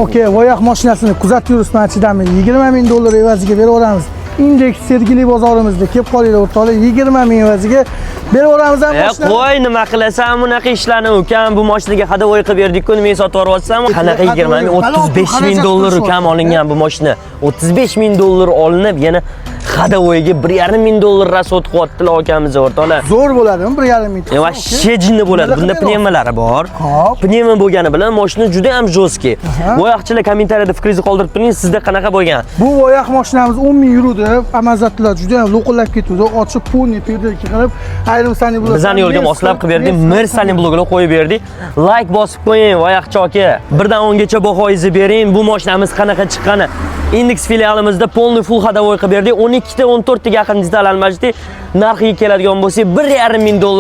Okey, Voyah mashinasini kuzatib yuribman, chidamli. 20 ming dollar evaziga beraveramiz. Indeks Sergeli bozorimizda kelib qolinglar, o'rtoqlar, 20 ming evaziga beraveramiz ham E, mashinani. Qo'y, nima qilasan bunaqa ishlarni, ukam? Bu mashinaga ходовой qilib berdik-ku, men sotib yuborsam, qanaqa 20 ming, 35 ming dollar, ukam, olingan bu mashina. 35 ming dollar olinib, yana ходовой ga 1,5 ming dollar расход qilyaptilar akamiz, o'rtoqlar. Zo'r bo'ladimi 1,5 ming? Вообще jinni bo'ladi. Nima Bunda qilib pnevmalari bor. Hop. Pnevma bo'lgani bilan mashina juda ham жесткий. Voyahchilar, kommentariyada fikringizni qoldirib turing, sizda qanaqa bo'lgan? Bu Voyah mashinamiz 10 ming yuruvdi. Amazatlar juda ham lo'qillab ketuvdi. Ochib, полный переделка qilib, ayrim sani bular. Bizani yo'lga moslab qilib berdik, Mersani blogini qo'yib berdik. Like bosib qo'ying, Voyahchi aka. 1 dan 10 gacha bahoyingizni bering. Bu mashinamiz qanaqa chiqqani. Index filialimizda полный full ходовой qilib berdik. 12 ta 14 taga yaqin detal almashdik. Narxiga keladigan bo'lsak, 1,5 ming dollar.